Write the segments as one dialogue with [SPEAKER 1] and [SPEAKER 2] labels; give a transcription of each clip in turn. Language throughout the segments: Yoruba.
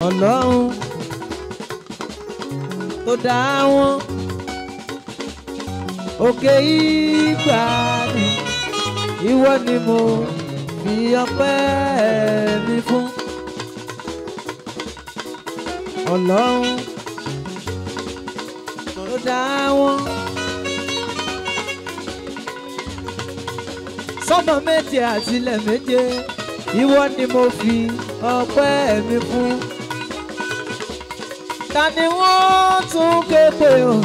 [SPEAKER 1] Ọlọ́run tó dá wọn òkè ìgbàanì ìwọ ni mo fi ọpẹ́ mi fún. Ọlọ́run tó dá wọn sọ́mọ méje àtìlẹ̀ méje ìwọ ni mo fi ọpẹ́ mi fún. Ta ni wọ́n tún ké pè o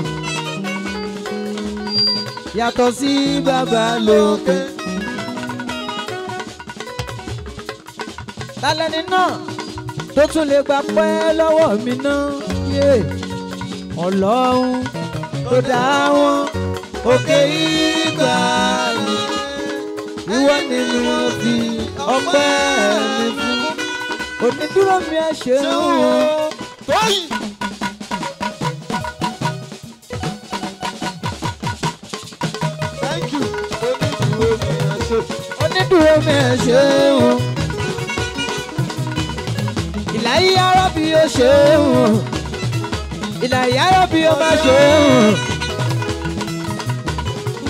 [SPEAKER 1] yàtọ̀ sí bàbá lókè. Tálẹ́ni náà tó tún lè gba pẹ́ lọ́wọ́ mi náà yé Ọlọ́run tó dá wọn òkè ìgbàanì ìwọ ni mo fi ọpẹ́ mi fún. Onídúró mi ẹ ṣeun o.
[SPEAKER 2] Thank you. Onídùúró mi ẹ ṣé.
[SPEAKER 1] Onídùúró mi ẹ ṣeun. Ìlàyé arábí ó ṣeun. Ìlàyé arábí ó má ṣeun.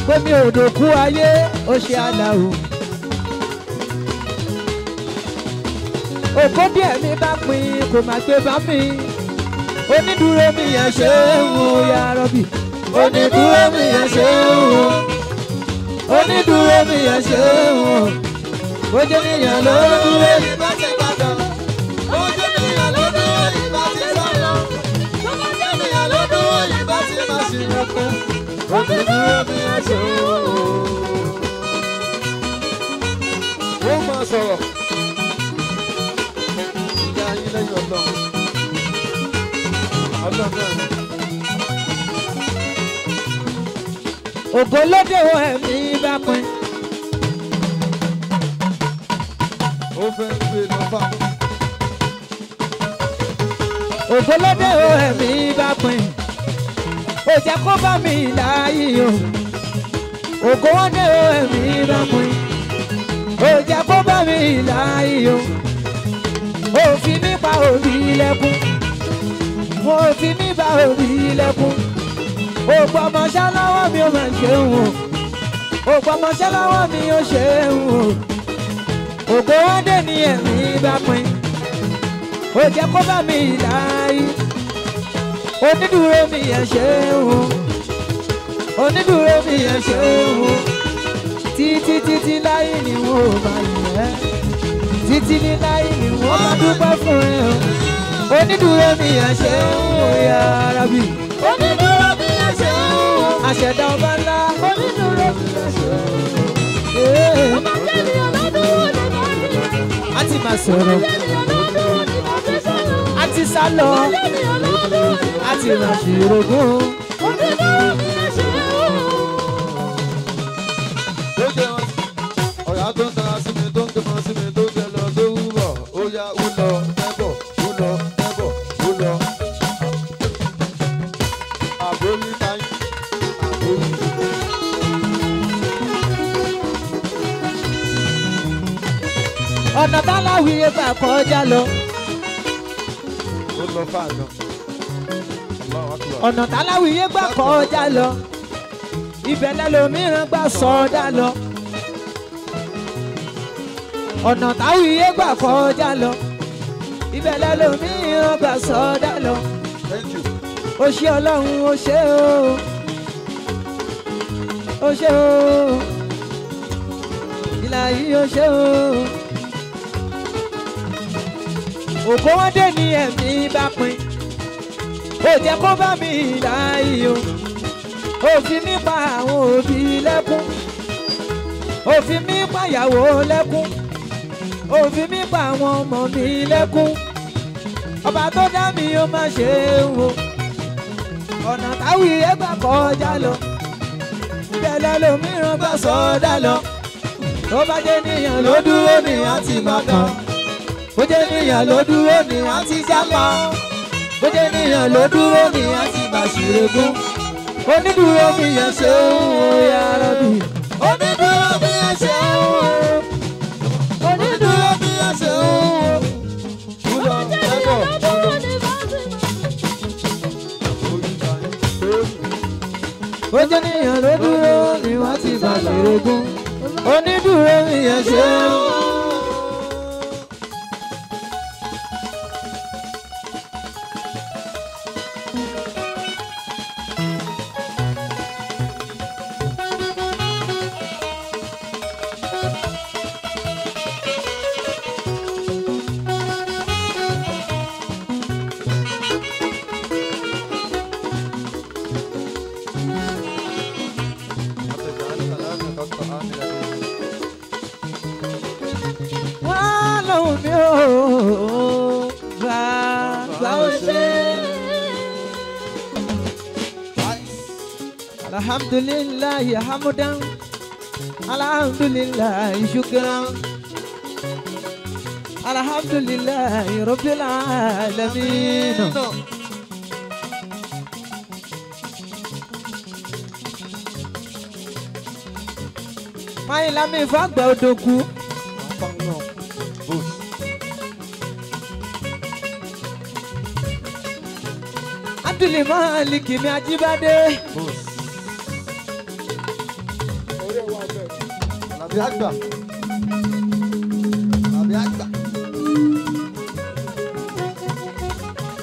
[SPEAKER 1] Pé mi ò dòkú ayé ó ṣe àlàó. Òkó díẹ̀ mi bá pín kò má gbé bá mi. Onídùúró mi ẹ ṣeun ya Rabbi. Onídùúró mi ẹ ṣeun. Onídùúró mi ẹ ṣeun. Bójú níyàn ló dúró.
[SPEAKER 2] Ìbá ti padà. Ojú níyàn ló dúró, ìbá ti sálọ. Tó bá jẹ́ níyàn ló dúró, ìbá ti máa ṣe ọkọ. Onídùúró mi ẹ ṣé o. Ó máa sọ̀rọ̀. Ìyá yín lẹ́yìn Ọlọ́run. Ọlọ́run náà ni.
[SPEAKER 1] Ògo lóde wo ẹ̀mí bá pín.
[SPEAKER 2] Ó fẹ́ gbé lọ fà.
[SPEAKER 1] Ògo lóde wo ẹ̀mí bá pín. Ó jẹ́ kó bá mi láàyè o. Ògo wọ́n dé wo ẹ̀mí bá pín. Ó jẹ́ kó bá mi láàyè o. Òfin mi pa òbí lẹ́kún. Mo fi mi pa òbí lẹ́kún. Òpó ọmọọṣẹ́ lọ́wọ́ mi ò máa ṣeun o. Òpó ọmọọṣẹ́ lọ́wọ́ mi ò ṣeun o. Ògo wọn dé ní ẹ̀mí bá pín. Ó jẹ́ kó bá mi láàyè. Onídùúró mi ẹ ṣeun o. Onídùúró mi ẹ ṣeun o. Títí títí láyé ni wọ́n ò máa yẹ. Títí ní láyé ni wọ́n máa dúpẹ́ fún ẹ o. Onídùúró mi ẹ ṣeun o ya Rabbi.
[SPEAKER 2] Onídùúró mi ẹ ṣé o.
[SPEAKER 1] Àṣẹ̀dá ọba ńlá.
[SPEAKER 2] Onídùúró mi ẹ ṣé o.
[SPEAKER 1] Ee,
[SPEAKER 2] Ọba jẹ́ níyàn ló dúró ní bá ti.
[SPEAKER 1] A ti máa
[SPEAKER 2] Ọba
[SPEAKER 1] sọ̀rọ̀.
[SPEAKER 2] jẹ́ níyàn ló dúró ní bá ti sọ̀rọ̀.
[SPEAKER 1] A ti sá lọ.
[SPEAKER 2] Ọba jẹ́ níyàn ló dúró ní bá
[SPEAKER 1] A
[SPEAKER 2] ti
[SPEAKER 1] ti máa ṣèrògùn.
[SPEAKER 2] Onídùúró mi ẹ ṣé o. Ó jẹ́ wọn ọ̀yà tó ń tara sí mi tó ń gbẹmọ sí mi tó jẹ lọ tó wúbọ̀ ó yá ó lọ tẹ́bọ̀ ó lọ tẹ́bọ̀ ó lọ. Àbórí táyé àbórí.
[SPEAKER 1] Ọ̀nà táláwìyé gbà kọjá lọ.
[SPEAKER 2] Ó lọ fáànà. Allahu Akbar.
[SPEAKER 1] Ọ̀nà táláwìyé gbà kọjá lọ. Ibẹ̀ lẹ́lòmíràn gbà sọdá lọ. Ọ̀nà táwìyé gbà kọjá lọ. Ibẹ̀ lẹ́lòmíràn gbà sọdá lọ.
[SPEAKER 2] Thank you.
[SPEAKER 1] Ó ṣé Ọlọ́run ó ṣé o. Ó ṣé o. Ìlà yìí ó ṣé o. Ògo wọn dé ní ẹ̀mí bá pín. Ó jẹ́ kó bá mi láàyè o. Òfin mi pa àwọn òbí lẹ́kún. Òfin mi pa ìyàwó lẹ́kún. Òfin mi pa àwọn ọmọ mi lẹ́kún. Ọba tó dá mi ó má ṣe é wò. Ọ̀nà táwí ẹgbà kọjá lọ. Ibẹ̀ lẹ́lòmíràn gbà sọ́dá lọ. Tó bá jẹ́ níyàn ló dúró ní àti máa kàn. Bó jẹ́ níyàn ló dúró ní àti jápa. Bó jẹ́ níyàn ló dúró ní àti bàṣírégún. Onídùúró mi yẹn ṣe ń wo ya Rabbi.
[SPEAKER 2] Onídùúró mi ẹ ṣé o. Onídùúró mi ẹ ṣé o. Ó lọ tẹ́bọ̀ ó lọ.
[SPEAKER 1] Ojú níyàn ló dúró ni wọ́n ti máa ṣèrègùn. Onídùúró mi ẹ ṣeun. Alhamdulillahi hamdan, alhamdulillahi shukran, alhamdulillahi rabbil alamin. Máyìnlá mi fàgbà odòkú. Abdul Malik mi Ajíbádé.
[SPEAKER 2] Àgbà. Àbí àgbà.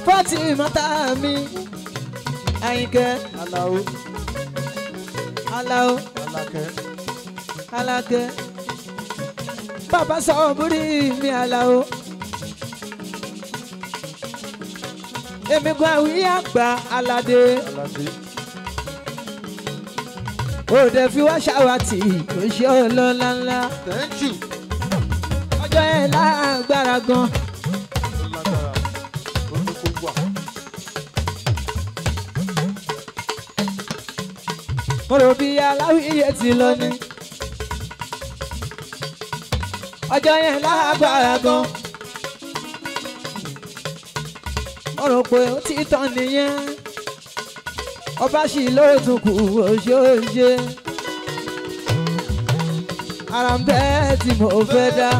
[SPEAKER 1] Fátímátà mi Àyìnkẹ́.
[SPEAKER 2] Aláó.
[SPEAKER 1] Aláó.
[SPEAKER 2] Alákẹ́.
[SPEAKER 1] Alákẹ́. Bàbá sọ̀búrí mi Aláó. Èmi gan àwí àgbà Aládé.
[SPEAKER 2] Aládé.
[SPEAKER 1] Òde fi wá ṣàwátì kò ṣe ọlọ́lá ńlá.
[SPEAKER 2] Thank you.
[SPEAKER 1] Ọjọ́ ẹ̀ lágbára gan.
[SPEAKER 2] Ó lágbára. Ó ní kó wà.
[SPEAKER 1] Mo rò bí aláwíyé ti lọ ni. Ọjọ́ yẹn lágbára gan. Mo rò pé ó ti tán nìyẹn. Ọba sì lóòtún kù òṣèṣe. Ara ń bẹ́ tí mo fẹ́ dá.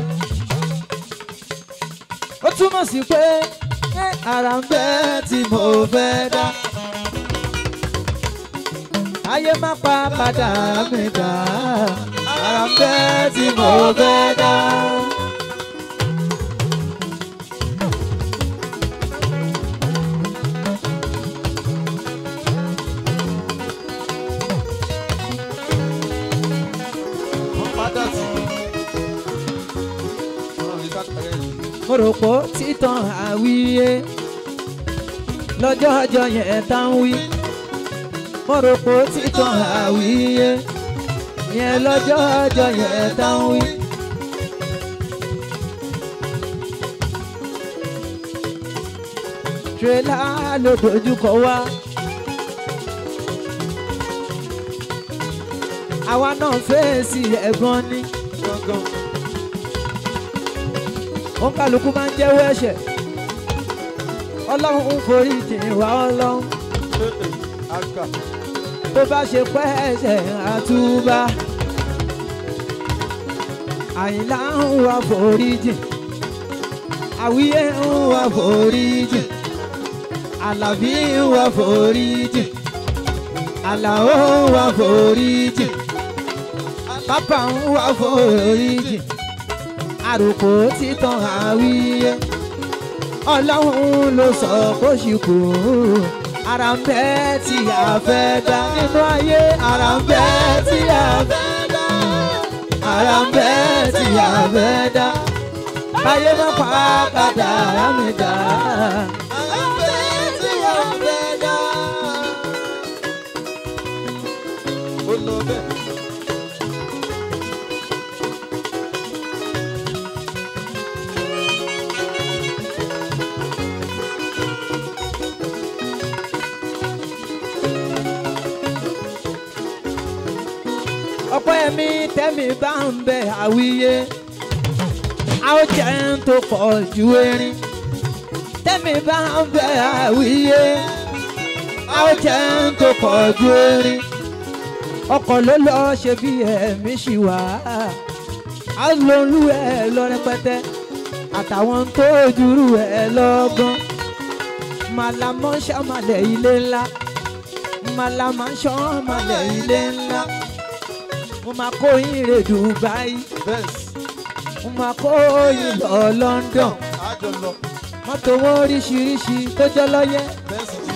[SPEAKER 1] Ó túmọ̀ sí pé ara ń bẹ́ tí mo fẹ́ dá. Ayé má pa padà mi dá. Ara ń bẹ́ tí mo fẹ́ dá. Mo rò pé títàn àwíyé lọ́jọ́ ọjọ́ yẹn tá ń wí. Mo rò pé títàn àwíyé yẹn lọ́jọ́ ọjọ́ yẹn tá ń wí. Tírélà ló dojúkọ wá. Àwa náà fèsì ẹ̀gbọ́n ni. Òǹkàlùkù máa ń jẹ́wọ́ ẹ̀ṣẹ̀. Ọlọ́run ń forí jìn wá Ọlọ́run. Tó bá ṣe pẹ́ ẹ̀ṣẹ̀ àtúbà. Àyìnlá ń wá forí jìn. Àwíyé ń wá forí jìn. Àlàbí ń wá forí jìn. Àlàó ń wá forí jìn. Pápá ń wá forí jìn. Àròkò títàn àwíyé. Ọlọ́run ló sọ kó ṣì kú. Ara ń bẹ́ tí a fẹ́ dá nínú ayé. Ara ń bẹ́ tí a fẹ́ dá. Ara ń bẹ́ tí a fẹ́ dá. Ayé má pa padà mi dá.
[SPEAKER 2] Ara ń bẹ́ tí a fẹ́ dá. Ó lọ bẹ́ẹ̀.
[SPEAKER 1] Ọpẹ́ mi tẹ́mi bá ń bẹ àwíyé. A ó jẹ́ ń tó pọ̀ ju erin. Tẹ́mi bá ń bẹ àwíyé. A ó jẹ́ ń tó pọ̀ ju erin. Ọkọ̀ ló lọ ṣe bí ẹ̀mí ṣì wá. A ó lo olú ẹ̀ lọ rẹpẹtẹ. Àtàwọn tó jùrù ẹ̀ lọ́gán. Màlámọ́ ṣàmàlẹ̀ ilé ńlá. Màlá máa ń ṣán malẹ̀ ilé ńlá. Mo máa kó yín re Dubai. Mo máa kó yín lọ London. Mọ́tò wọn oríṣiríṣi tó jọ lọ́yẹ́.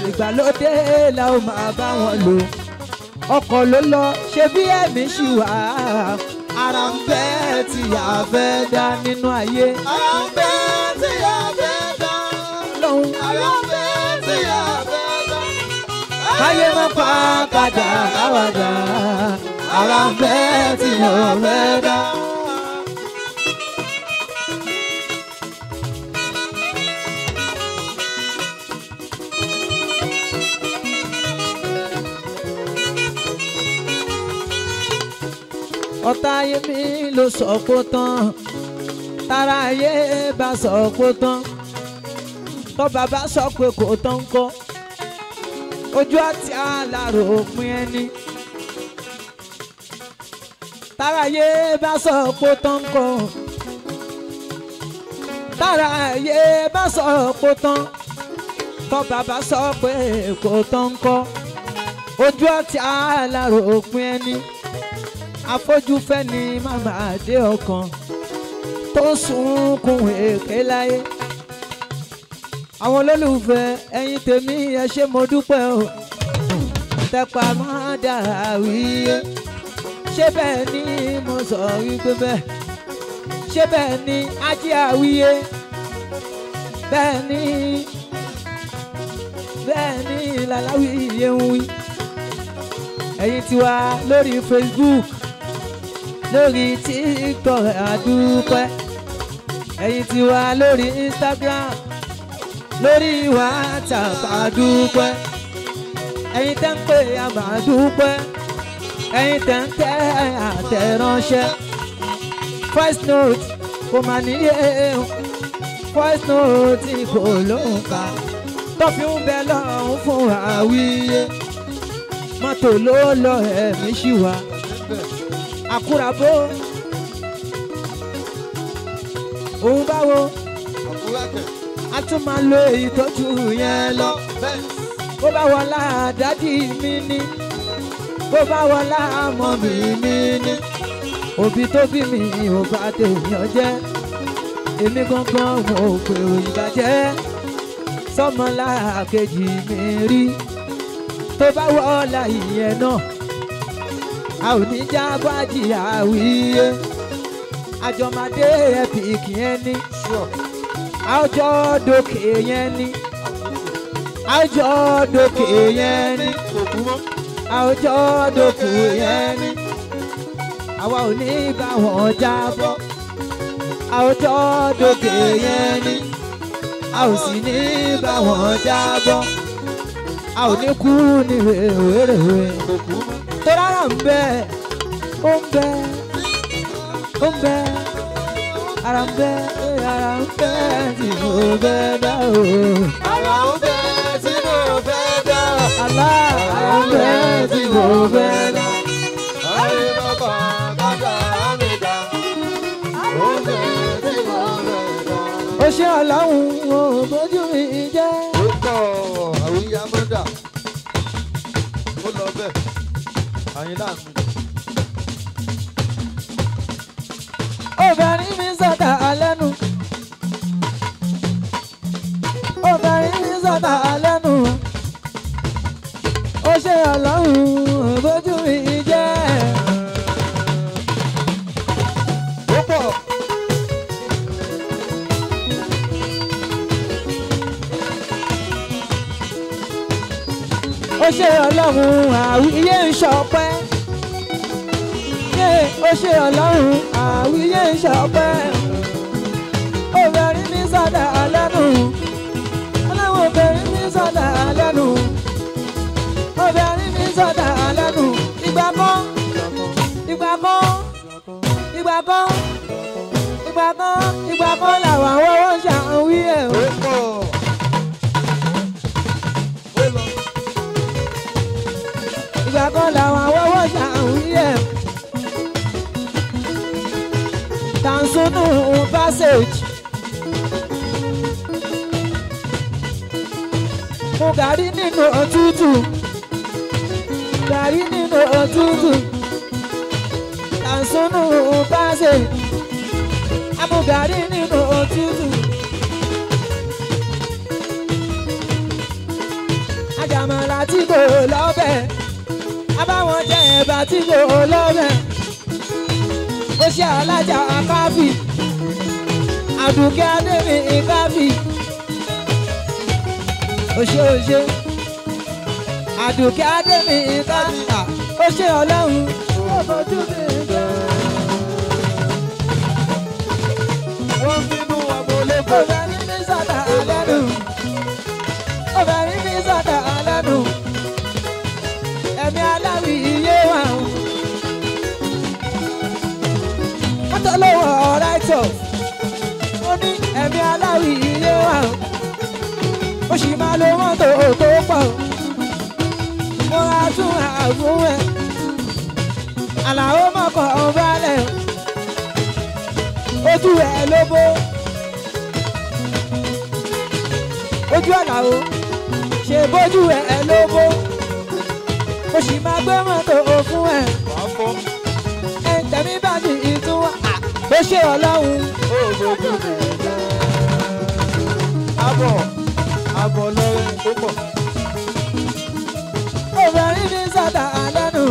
[SPEAKER 1] Ìgbàlódé la ó máa bá wọn lò. Ọkọ̀ ló lọ ṣe bí ẹ̀mí ṣì wà. Ara ń bẹ tí a fẹ́ dá nínú ayé.
[SPEAKER 2] Ara ń bẹ tí a fẹ́ dá.
[SPEAKER 1] Lọ́hùn.
[SPEAKER 2] Ara ń bẹ tí a fẹ́ dá.
[SPEAKER 1] Káyé má pa padà àwàdà. Ara ń bẹ tí mo fẹ́ dá. Ọ̀tá ayé mi ló sọ kó tán, tara ayé bá sọ kó tán, tọ́ bàbá sọ pé kò tán kọ́, ojú àti àlàrò òpin ẹni. Tara ayé bá sọ kó tán kọ́, tara ayé bá sọ kó tán, tọ́ bàbá sọ pé kò tán kọ́, ojú àti àlàrò òpin ẹni. Afọ́júfẹ́ ni màmá dé ọkàn tó ń sunkún èké láyé. Àwọn olólùfẹ́ ẹ̀yin tèmi ẹ ṣé mo dúpẹ́ o. Tẹpa mọ́ dára wíyé. Ṣé bẹ́ẹ̀ ni mo sọ wípé bẹ́ẹ̀? Ṣé bẹ́ẹ̀ ni ajé àwíyé? Bẹ́ẹ̀ ni làláwíyé ń wí. Ẹ̀yin tiwa lórí Facebook, lórí TikTok àdúpẹ́. Ẹ̀yin tiwa lórí Instagram, lórí WhatsApp àdúpẹ́. Ẹ̀yin tẹ́ ń pè àmàdúpẹ́. Ẹ̀yin tẹ́ ń tẹ́ àtẹ̀ránṣẹ́. Voice note kò mà níye, voice note kò lóǹkà. Tó fi ń bẹ lọ́hùn fún àwíyé. Mọ́tò ló lọ ẹ̀mí ṣì wá. Àkúràbó òun báwo a tún máa lo ìtọ́jú yẹn lọ. Bó bá wọlá dádì mi ní, bó bá wọlá mọ́mì mi ní, òbí tó bí mi ò bá tèèyàn jẹ́, èmi gangan ò gbèrò ìbàjẹ́ sọmọlá kejì mi rí. Tó bá wọlá ìyẹn náà, a ò ní jábọ́ àjìyà wíyé. Àjọmọdé epic yẹn ni, àjọ dókè yẹn ni, àjọ dókè yẹn ni, àjọ dókè yẹn ni. Àwa ò ní bá wọn jábọ́. Àjọ dókè yẹn ni, a ò sì ní bá wọn jábọ́. A ò ní kú ní rèwerèwe. Tó rárá ń bẹ, ó ń bẹ, ó ń bẹ, ara ń bẹ, ara ń bẹ tí mo fẹ́ dá o.
[SPEAKER 2] Ara ń bẹ tí mo fẹ́ dá.
[SPEAKER 1] Alá, ara ń bẹ tí mo fẹ́ dá.
[SPEAKER 2] Ayé bàbá bàbá mi dá. Ó ń bẹ tí mo fẹ́ dá.
[SPEAKER 1] Ó ṣe Ọlọ́run ò bójú mi jẹ́.
[SPEAKER 2] Ó pọ̀ àwíyá mọ́dà. Ó lọ bẹ́ẹ̀. Àyìnlá mi.
[SPEAKER 1] Obìnrin mi sọ̀tà lẹ́nu. Obìnrin mi sọ̀tà lẹ́nu. Ó ṣe Ọlọ́run bójú mi jẹ́.
[SPEAKER 2] Ó pọ̀.
[SPEAKER 1] Ó ṣe Ọlọ́run àwíyé ń ṣọpẹ́. Ó ṣe Ọlọ́run àwíyé ń ṣọpẹ́. Obìnrin mi sọ̀dà lẹ́nu. Ọlọ́run obìnrin mi sọ̀dà lẹ́nu. Obìnrin mi sọ̀dà lẹ́nu. Ìgbà kan, ìgbà kan, ìgbà kan, ìgbà kan, ìgbà kan làwọn wọ́wọ́ ṣàwíyé o.
[SPEAKER 2] Ó pọ̀. Ó lọ.
[SPEAKER 1] Ìgbà kan làwọn wọ́wọ́ ṣàwíyé o. Tansunu passage. Mo gàrí nínú òtútù. Amugari nínú òtútù. Tàǹsánú pàṣẹ. Amugari nínú òtútù. Àjàmọ̀lá tí kò lọ́bẹ̀. Abáwọn jẹ ẹ̀bà tí kò lọ́bẹ̀. Ó ṣe alájà káfí. Àdùkẹ́ Adémi káfí. Ó ṣe ó ṣe. Àdùkẹ́ Adémi káfí. Ó ṣe Ọlọ́run. Ó fojú mi jẹ́.
[SPEAKER 2] Wọ́n bínú ọmọ ológo.
[SPEAKER 1] Obìnrin mi sọ̀tà lẹ́nu. Obìnrin mi sọ̀tà lẹ́nu. Ẹ̀mí aláwì iye wà o. Mọ́tò lówó ọ̀ráìtọ̀. Ó ní ẹ̀mí aláwì iye wà o. Ó sì máa lo mọ́tò tó pọ̀. Mo ra tún àfún ẹ̀. Àlàó mọ̀kàn balẹ̀. Ojú ẹ̀ ló bó. Ojú Àlàó ṣe bójú ẹ̀ ló bó. Mo sì máa gbé mọ́tò fún ẹ̀.
[SPEAKER 2] Wàá fọ́.
[SPEAKER 1] Ẹ̀ ń tẹ̀mí bá ti ìtún wá. Ó ṣe Ọlọ́run.
[SPEAKER 2] Ó fojú mi jẹ́. Abọ̀ abọ̀ lọ́rẹ́ ó pọ̀.
[SPEAKER 1] Obìnrin mi sọ̀tà lẹ́nu.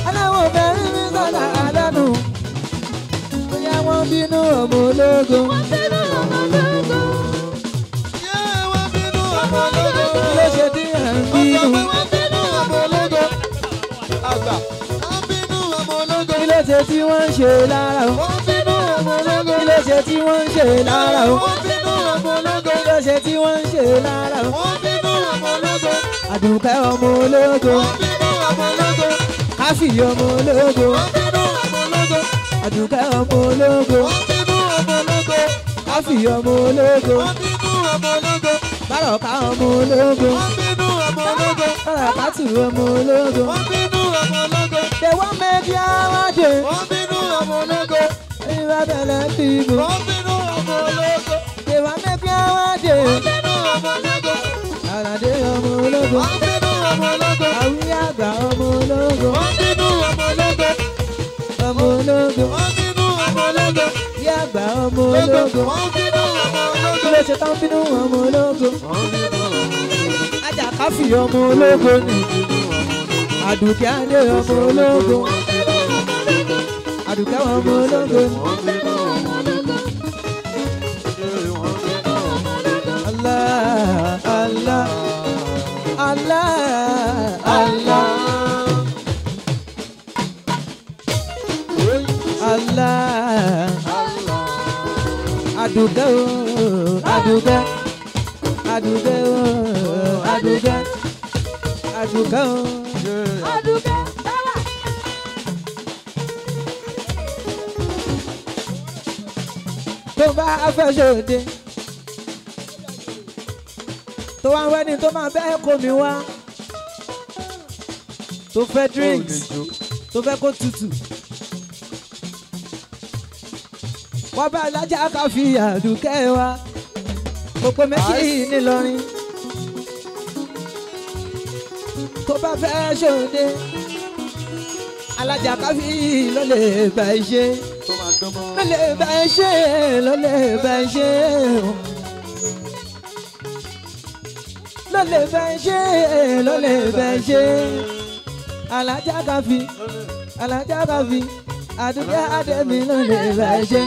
[SPEAKER 1] Aláwọ̀ obìnrin mi sọ̀tà lẹ́nu. Bóyá wọ́n bínú ọmọ ológo.
[SPEAKER 3] Wọ́n bínú ọmọ ológo.
[SPEAKER 2] Yé wọ́n bínú ọmọ ológo.
[SPEAKER 1] Kí ló ṣe tí ẹ̀ ń
[SPEAKER 2] Ó sọ
[SPEAKER 1] bínú?
[SPEAKER 2] pé wọ́n bínú ọmọ ológo. Àgbà wọ́n bínú ọmọ ológo.
[SPEAKER 1] Kí ló ṣe tí wọ́n ń ṣe lára o?
[SPEAKER 2] Wọ́n bínú ọmọ ológo.
[SPEAKER 1] Kí ló ṣe tí wọ́n ń ṣe lára o?
[SPEAKER 2] Wọ́n bínú ọmọ ológo.
[SPEAKER 1] Kí ló ṣe tí wọ́n ń ṣe lára o?
[SPEAKER 2] Wọ́n bínú ọmọ ológo.
[SPEAKER 1] Àdùkẹ́ ọmọ ológo.
[SPEAKER 2] Wọ́n bínú ọmọ ológo.
[SPEAKER 1] Káfí ọmọ ológo.
[SPEAKER 2] Wọ́n bínú ọmọ ológo.
[SPEAKER 1] Àdùkẹ́ ọmọ ológo.
[SPEAKER 2] Wọ́n bínú ọmọ ológo.
[SPEAKER 1] Káfí ọmọ ológo.
[SPEAKER 2] Wọ́n bínú ọmọ ológo.
[SPEAKER 1] Bárọ̀ká ọmọ ológo.
[SPEAKER 2] Wọ́n bínú ọmọ ológo.
[SPEAKER 1] Bárọ̀kátù ọmọ ológo.
[SPEAKER 2] Wọ́n bínú ọmọ ológo.
[SPEAKER 1] They wan make you awade.
[SPEAKER 2] Wọ́n bínú ọmọ ológo.
[SPEAKER 1] Ìwà bẹ̀rẹ̀ bíbò.
[SPEAKER 2] Wọ́n bínú ọmọ ológo.
[SPEAKER 1] They wan make you awade.
[SPEAKER 2] Wọ́n bínú ọmọ ológo.
[SPEAKER 1] Àlàdé ọmọ ológo.
[SPEAKER 2] Wọ́n bínú ọmọ ológo.
[SPEAKER 1] Àwíyá àgbà ọmọ ológo.
[SPEAKER 2] Wọ́n bínú ọmọ ológo.
[SPEAKER 1] Ọmọ ológo.
[SPEAKER 2] Wọ́n bínú ọmọ ológo.
[SPEAKER 1] Ìyá àgbà ọmọ ológo.
[SPEAKER 2] Wọ́n bínú ọmọ
[SPEAKER 1] Kí
[SPEAKER 2] ológo.
[SPEAKER 1] ló ṣe tán bínú ọmọ ológo?
[SPEAKER 2] Wọ́n bínú ọmọ ológo.
[SPEAKER 1] Ajá káfí ọmọ ológo ni. Àdùkẹ́ Adé ọmọ ológo. Àdùkẹ́ ọmọ ológo ni.
[SPEAKER 2] Wọ́n bínú ọmọ ológo. Wọ́n bínú ọmọ ológo.
[SPEAKER 1] Allah, Allah, Allah, Allah, Allah. Àdùkẹ́ o, Àdùkẹ́, Àdùkẹ́ o, Àdùkẹ́, Àdùkẹ́ o.
[SPEAKER 3] Àdùkẹ́ dáwà.
[SPEAKER 1] Tó bá fẹ́ ṣòde, tó wá wẹ́ni tó máa bẹ́ẹ̀ kó mi wá, tó fẹ́ drinks, tó fẹ́ kó tutù. Wọ́n bá alájà ká fi Àdùkẹ́ wa, kò pé méjì nílọrin. Tó bá fẹ́ ṣòde, alájà ká fi ló lè bá ẹ ṣe.
[SPEAKER 2] Tó máa dán mọ́.
[SPEAKER 1] Ló lè bá ẹ ṣe, ló lè bá ẹ ṣe. Ló lè bá ẹ ṣe, ló lè bá ẹ ṣe. Alájà ká fi, alájà ká fi, Àdùkẹ́ Adémi ló lè bá ẹ ṣe.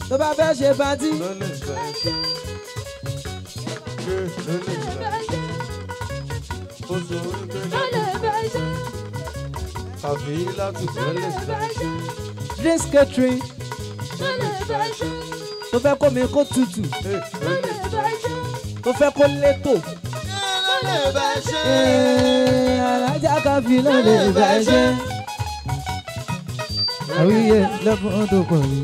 [SPEAKER 1] Tó bá fẹ́ ṣe patí,
[SPEAKER 2] Ló lè bá ẹ ṣe. Ló lè bá ẹ ṣe. Ó sọ wípé
[SPEAKER 3] Ló lè bá ẹ ṣe.
[SPEAKER 2] tàbí láti
[SPEAKER 3] Ló
[SPEAKER 2] ló lè
[SPEAKER 3] lè
[SPEAKER 2] bá
[SPEAKER 3] bá
[SPEAKER 2] ẹ
[SPEAKER 3] ẹ
[SPEAKER 2] ṣe.
[SPEAKER 3] ṣe.
[SPEAKER 1] drinks catering,
[SPEAKER 3] Ló lè bá ẹ ṣe.
[SPEAKER 1] tó fẹ́ kó mi kó tutù,
[SPEAKER 3] Ló lè bá ẹ ṣe.
[SPEAKER 1] tó fẹ́ kó létò.
[SPEAKER 2] Ló lè bá ẹ ṣe.
[SPEAKER 1] Alájà ká fi ló lè bá ẹ ṣe. Àwíyé lẹ́kùn tó pọ̀ yìí.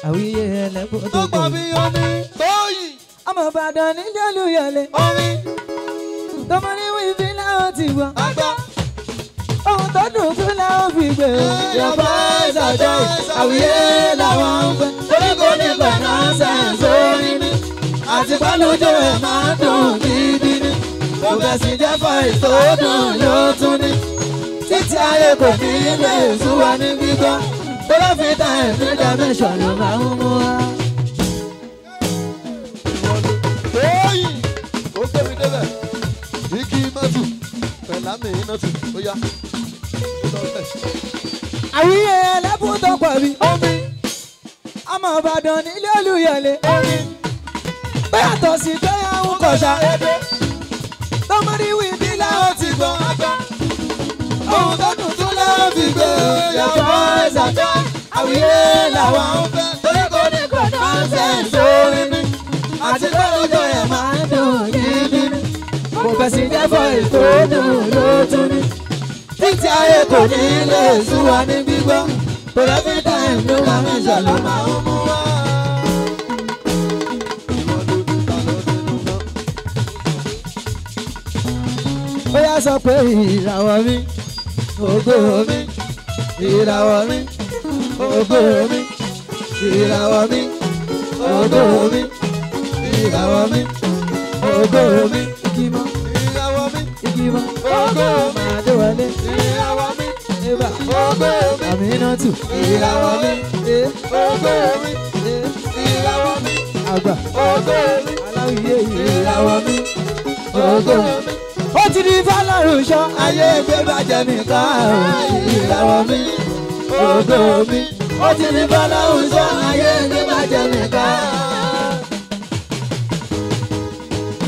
[SPEAKER 1] Àwíyé lẹ́kùn tó
[SPEAKER 2] Tó
[SPEAKER 1] pọ̀
[SPEAKER 2] gbà
[SPEAKER 1] yìí.
[SPEAKER 2] bí omi tóyìn
[SPEAKER 1] Ọmọ Ìbàdàn ní Jẹ́lúyọ̀lé.
[SPEAKER 2] orin
[SPEAKER 1] Tọmọ ní wíwí láwọn ti wá.
[SPEAKER 2] àgbà.
[SPEAKER 1] Ohun tó dùn tún láwọn fi gbé. Yorùbá ṣàjọ àwíyé làwọn ń fẹ́. Torí kò ní gbọ̀nà sẹ́ǹsì orin ni. Àti pálójó ẹ̀ máa ń dùn gidi ni. Kò bẹ̀ sí jẹ́ fọ́ ètò dùn ló tún ní. Títí ayé kò ní ilé èso wa ní gbígbọ́. Tó bá fi ta ẹ̀mí dimension ló máa ń mú wa.
[SPEAKER 2] Tóyìn ó gbé mi débẹ̀. Igi mọ́tò pẹ̀lámì iná tù ó yá.
[SPEAKER 1] Àwíyé ẹlẹ́bùn tó pọ̀ bí. Omi. Ọmọ Ìbàdàn nílé Olúyọ̀lé. Omi. Bóyá tó sì tó yà ń kọ̀ṣà. Tọmọdé wí bí láwọn ti gbọ́n àgbà. Ohun tó dùn tún láwọn fi gbé. Yàtọ̀ ẹ̀sà àwíyé làwọn ń fẹ́. Torí kò ní kò nọ́ọ̀sẹ̀nsì orin mi. Àti pé ojú ẹ̀ máa ń dùn gidi ni. Kò bẹ̀ sí jẹ́ fọ́ ètò dùn ló tún ní. Títí ayé kò ní lè sún wa ní gbígbọ́. Torí every time ló máa ń ṣàlọ́ máa ń mú wá. Ó yá sọ pé ìràwọ̀ mi, ògo mi, ìràwọ̀ mi, ògo mi, ìràwọ̀ mi, ògo mi, ìràwọ̀ mi, ògo mi, ìgbìmọ̀,
[SPEAKER 2] Ìràwọ̀ mi,
[SPEAKER 1] ìgbìmọ̀,
[SPEAKER 2] ògo mi,
[SPEAKER 1] Adéwọlé,
[SPEAKER 2] ìràwọ̀ mi,
[SPEAKER 1] Eva,
[SPEAKER 2] ògo mi,
[SPEAKER 1] Aminatu,
[SPEAKER 2] ìràwọ̀ mi,
[SPEAKER 1] eh,
[SPEAKER 2] ògo mi,
[SPEAKER 1] eh,
[SPEAKER 2] ìràwọ̀ mi,
[SPEAKER 1] àgbà,
[SPEAKER 2] ògo mi,
[SPEAKER 1] aláwìyé, ìràwọ̀ mi, ògo mi. Ó ti di fọlọ́run ṣọ́ ayé gbé bàjẹ́ mi ká ìràwọ̀ mi, ògo mi. Ó ti di fọlọ́run ṣọ́ ayé gbé bàjẹ́ mi ká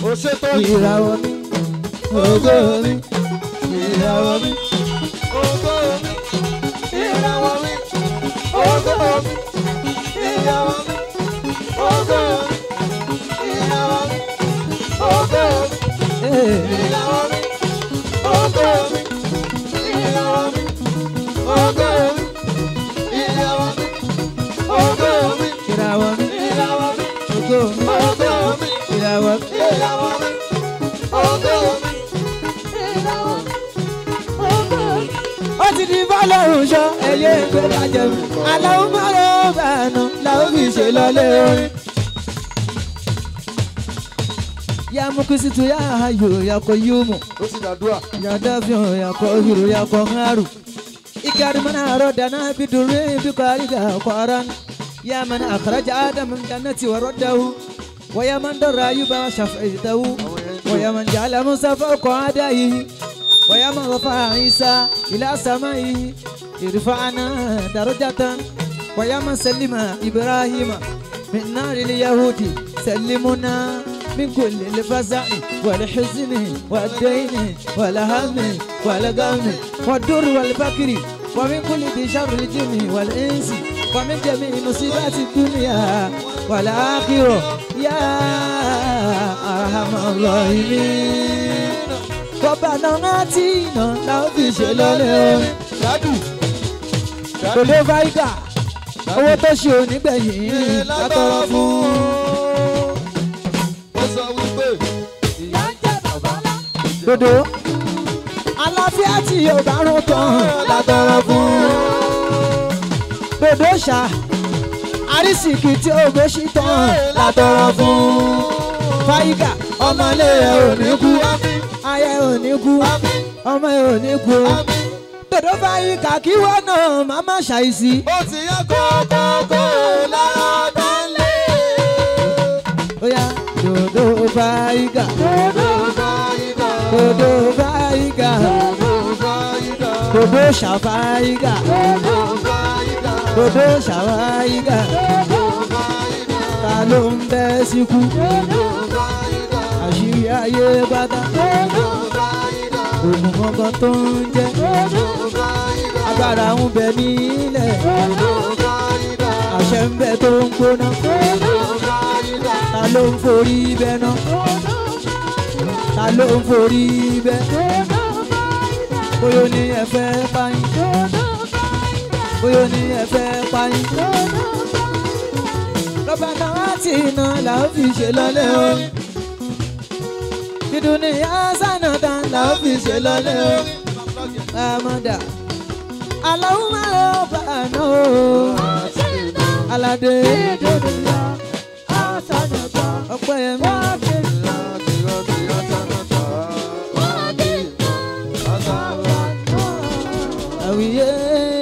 [SPEAKER 2] Ó ṣe Tóyìn.
[SPEAKER 1] ìràwọ̀ mi, ògo mi, ìràwọ̀ mi.
[SPEAKER 2] Ògo mi, ìràwọ̀ mi, ògo mi, ìràwọ̀ mi, ògo mi, ìràwọ̀ mi, ògo mi,
[SPEAKER 1] Eh.
[SPEAKER 2] ìràwọ̀ mi, ògo mi, ìràwọ̀ mi, ògo mi, ìràwọ̀ mi, ògo mi,
[SPEAKER 1] Ìràwọ̀ mi,
[SPEAKER 2] ìràwọ̀ mi,
[SPEAKER 1] ògo mi,
[SPEAKER 2] ògo mi,
[SPEAKER 1] ìràwọ̀ mi.
[SPEAKER 2] ìràwọ̀ mi, ògo mi.
[SPEAKER 1] Ó ti di fọlọ́run ṣọ́ ẹyẹ ìgbé bàjẹ́ mi. Aláwọ̀ mọ́rọ̀ bàánù làwọn fi ṣe lọ́lé orin. Ya mukisitu ya hayo ya koyumu
[SPEAKER 2] Ó sì dàdúrà.
[SPEAKER 1] ya dafiyo ya kohiru ya koharu. Ikarimana rodana biduri bikariga qaran. Ya man akhraja Adam min jannati wa raddahu. Wa ya man darra ayuba shaf'itahu. ويا من جعل موسى فوق عدائه ويا من رفع عيسى إلى سمائه ارفعنا درجة ويا من سلم إبراهيم من نار اليهود سلمنا من كل الفزع والحزن والدين والهم والغم والدر والفقر ومن كل ذي شر الجن والإنس ومن جميع مصيبات الدنيا والآخرة يا أرحم الراحمين. ربنا آتنا لا في شلال
[SPEAKER 2] Dádù.
[SPEAKER 1] Dòdò Fáígà owó tó ṣe onígbẹ̀yìn látọrọ fún.
[SPEAKER 2] Ó sọ wípé
[SPEAKER 3] Ìyá ń jẹ bàbá ńlá.
[SPEAKER 1] Dòdò àlàáfíà tí yóò bá rún tán látọrọ fún. Dòdò ṣá àrísìkì tí ó gbé sí tán látọrọ fún. Fáígà ọmọlé ẹ ò ní kú, ayé ò ní kú, ọmọ ẹ ò ní kú. Dòdò Fáígà kí wọ́n náà má má ṣàìsí.
[SPEAKER 2] ó ti yá kókókó ládàlẹ́.
[SPEAKER 1] Ó yá Dòdò Fáígà,
[SPEAKER 2] Dòdò Fáígà,
[SPEAKER 1] Dòdò Fáígà,
[SPEAKER 2] Dòdò Fáígà,
[SPEAKER 1] Dòdò ṣàfáígà,
[SPEAKER 2] Dòdò Fáígà,
[SPEAKER 1] Dòdò ṣàfáígà,
[SPEAKER 2] Dòdò Fáígà,
[SPEAKER 1] ta ló ń bẹ́ síkú?
[SPEAKER 2] Dòdò Fáígà,
[SPEAKER 1] Àṣírí ayé pátá,
[SPEAKER 2] Dòdò Fáígà,
[SPEAKER 1] ògùn kankan tó ń jẹ́,
[SPEAKER 2] Dòdò Fáígà,
[SPEAKER 1] agbára ń bẹ nílẹ̀,
[SPEAKER 2] Dòdò Fáígà,
[SPEAKER 1] àṣẹ ń bẹ tó ń gbóná,
[SPEAKER 2] Dòdò Fáígà,
[SPEAKER 1] ta ló ń forí bẹ́ náà? Ta ló ń forí bẹ́? Bóyá ó ní ẹ fẹ́ payín, bóyá ó ní ẹ fẹ́ payín. Lọ́ba náà ti iná là ó fi ṣe lọ́lẹ́ o. Dídùn ní Yásánàdá là ó fi ṣe lọ́lẹ́ o. Àmọ́dá. Aláwọ̀ máa lọ bá àná o. Aládé. Ọpẹ́ yẹn mi. Yeah.